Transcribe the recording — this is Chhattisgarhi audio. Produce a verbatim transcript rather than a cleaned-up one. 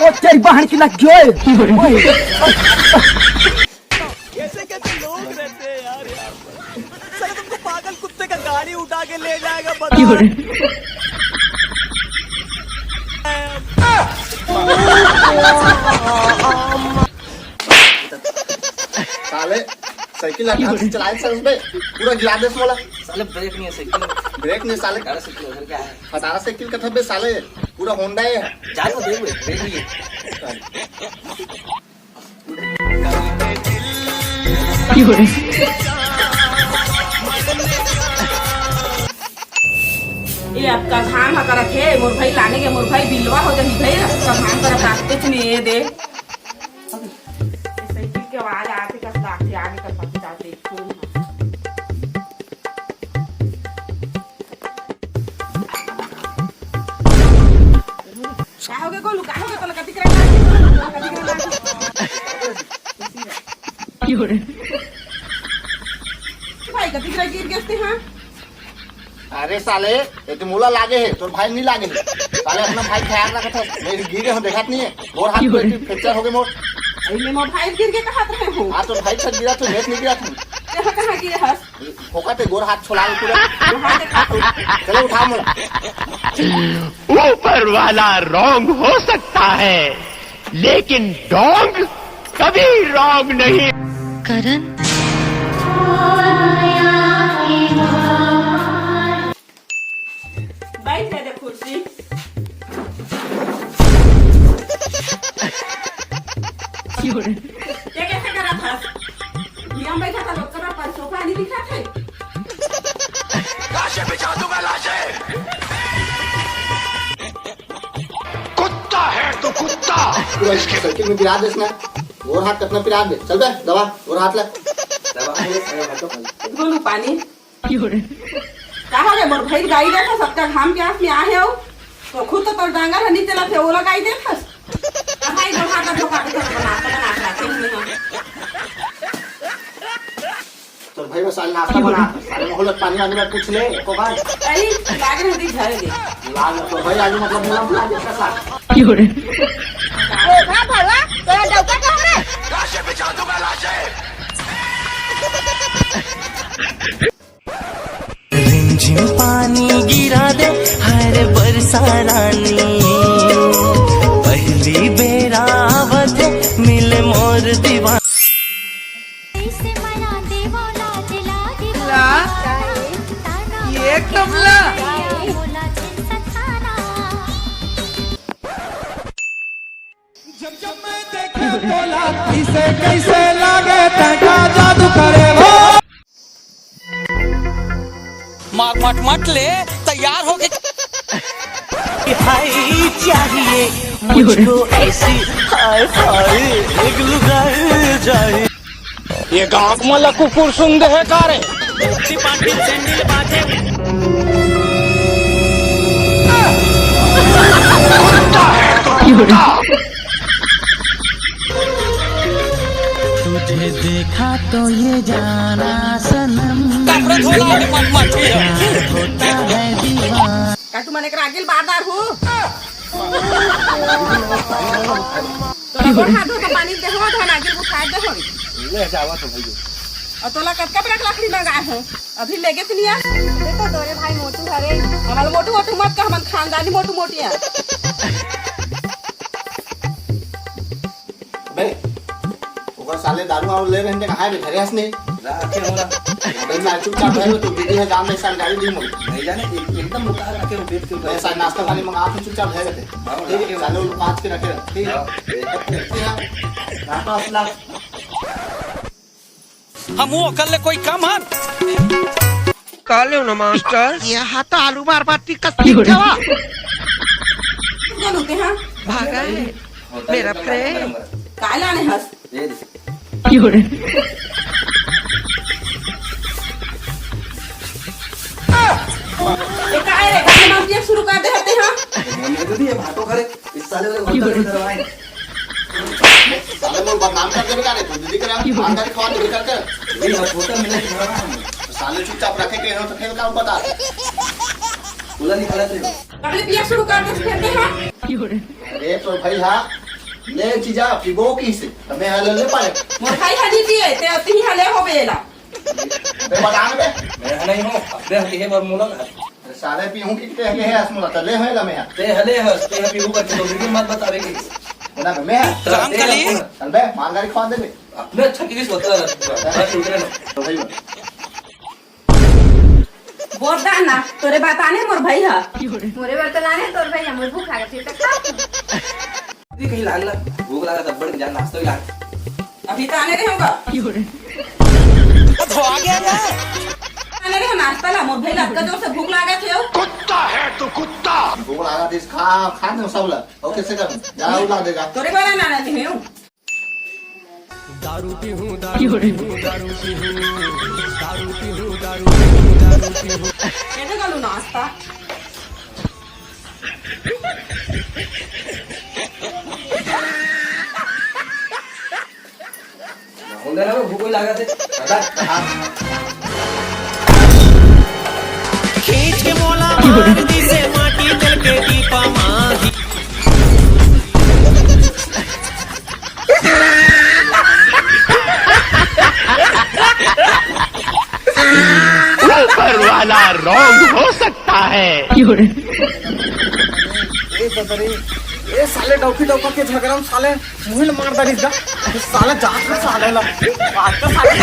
ओ तेरी बहन की लग गई। कैसे कैसे लोग रहते हैं यार, यार। साला तुमको पागल कुत्ते का गाड़ी उठा के ले जाएगा, बता। साले, साइकिल हटा से चलाए साले बे, पूरा गिरा दे मोला। साले ब्रेक नहीं है साइकिल। ब्रेक नहीं साले। अठारह साइकिल उधर क्या है? अठारह साइकिल का था बे साले, पूरा होंडा है। जा तो देख बे, ब्रेक नहीं है। ये अतका घाम ह करत हे, मोर भाई लाने के, मोर भाई बिलवा हो जाही भाई, अतका घाम करत आते च नहीं ये दे। साइकिल के आवाज आते कस लागथे, आगे कर पाते जाते, फोन ह। का होगे गोलू, का होगे तोला, कतिक रंग लागे? कतिक रंग लागे? भाई, कतिक रंग गिर गेस ते, हाँ? अरे साले, ये तो मोला लागे हे, तोर भाई नहीं लागे हे। साले अपना भाई ख्याल रखत हस, मैं गिरे हूँ, देखत नहीं है, मोर हाथ में फ्रैक्चर हो गए मोर। अरे, मैं भाई गिर के कहा रहे हूँ। हाँ, तो भाई छत गिरा तो नेट नहीं गिरा था। कहाँ, कहाँ गिरे हस? फोकट है, गोर हाथ छोला पूरा। चलो उठा मोला। ऊपर वाला रॉन्ग हो सकता है, लेकिन डोंग कभी रॉन्ग नहीं। करण। बैठ जा, जा कुर्सी। ये कैसे करा था? ये हम बैठा था, लोग का पर सोफा नहीं दिखा थे। लाशें बिछा दूंगा, लाशें। कुत्ता है तू, कुत्ता। पूरा इसके साइकिल में गिरा दे इसने। और हाथ कितना पिरा दे। चल बे, दबा, और हाथ ले। दबा, अरे, अरे, हटो। बोलू पानी। का हो रे, मोर भाई गाई देथस, सबका घाम के आस में आहे हो, तो खुद तो तोर डांगर ह नी चलत हे, ओला गाई देथस। भाई, जो हाथ धोखा के तो बना, तो बना के रखे हुए हैं। तोर भाई बस आज नाश्ता बना, साले मोहल्ले पानी वानी में पूछ ले, एको बार। अरे, लाग रही थी घर के। लाग तो भाई आज मतलब मुला मुला देता साथ। ओ, का भला, तोरा डौका कहाँ रे? लाशें बिछा दूंगा, लाशें। रिमझिम पानी गिरा दे हर बरसा रानी, पहली बेरा आवत हे मिले मोर दीवाना। ला, ये कमला। जब जब मैं देखे तोला, इसे कैसे लागे, तैका जादू करे वो। मट मट मट ले, तैयार हो गए। हाय चाहिए मुझको ऐसी, हाय हाय, एक लुगाई जाए। ये गांव में कुकुर सुंग है का रे? पाटिल सैंडल बाजे। तुझे देखा तो ये जाना सनम, कपड़े धोना वाली मत, मत, ठीक है। प्यार होता है दीवाना। का तू मन एकरा आगे ल बार-बार हो? तोला गोड़ हाथ धो के पानी देहवा, धन आगे उठा देहवा। ले जावा तो भैया। अउ तोला कतका बड़ा लकड़ी मंगाए हो, अभी लेगे त नहीं आ? देखो तोरे भाई मोटू हरे। हमन मोटू मोटू मत कह, हमन खानदानी मोटू मोटी है। बे, ओकर साले दारू वारू ले रहे हैं, कहाँ है बे? घरे हस नहीं? राखे हो ना। अबे मैं चुपचाप है, तो दीदी है, जान ले, साल गाड़ी दी मुझे। नहीं जाने, एक-, एकदम लुका रखे हो बेड के ऊपर। मैं साल नाश्ता पानी मंगा के चुपचाप है रहते। हाँ, ठीक है, रखे हो। साले वो पाँच के रखे रहते। ठीक है। हाँ। ठीक है। नाश्ता वास्ता। हम वो कर ले कोई काम हन। काले हो ना मास्टर? ये हाथ आलू मार बाटी का सीख गवा। कौन होते हैं? भागा है मेरा फ्रेंड। काय लाने हस? ये दे। ये काय रे? गाने मारती शुरू कर दे हते हैं। ये दे दिए भाटो खरे। इस साले वाले बंदर को डरवाए। साले वो बदनाम कर देने का रे, तो दीदी करे हम ईमानदारी खवा दीदी करके। ये हम होटल में लेके जा रहा हूँ। साले चुपचाप रखे के हो तो फिर काम बता। बोला निकाला तेरे। अगले पिया शुरू कर दे फिर दे, हाँ। अरे तो भाई, हाँ, ले जीजा, पीबो किसे? त मैं हा ले पाए। मोर भाई हा नहीं पिए, ते अति ही हा ले हो बेला। बे बता ना बे। मैं हा नहीं हूँ, अपने हा के है बर मोला। अरे साले पीहूँ कि ते हा के है असमोला, त ले है ला मैं हा। ते हा ले हस, ते हा पीहूँ करके तो भी मत बतावे के। ना बे, मैं हा। चल, चल बे, मालगाड़ी खवा दे बे। अपने अच्छा किस होता है, बस उतरे ना। तो भाई। बोल दा ना, तोरे बताने मोर भाई हा। मोरे बर तो लाने तोर भाई हा, मोर भूख लागत हे, त खा। अभी कहीं लान ना, भूख लागत, अब्बड़ के जान नाश्ता भी लान। अभी तो आने रहे होगा। तो आ गया ना। आने रहे हो नाश्ता ला, मोर भाई ला अतका जोर से भूख लागत हे। कुत्ता है तू, कुत्ता। भूख लागत हे, खा, खा दे सब ला। और कैसे कर? जा, उ ला देगा। तोरे बर ना आने रहे हो। दारू पीहूँ, दारू पीहूँ, दारू पीहूँ, दारू पीहूँ, दारू पीहूँ, दारू पीहूँ। कैसे कर लूँ नाश्ता? भूख लागत हे। खींच के मोला मार दिसे माटी जल के दीपा माही। ऊपर वाला रॉन्ग हो सकता है। ए बदरी, ए साले डौकी डौका के झगड़ा में साले मुहिल मार डालिस गा। साले जात में साले ला। आज का साले।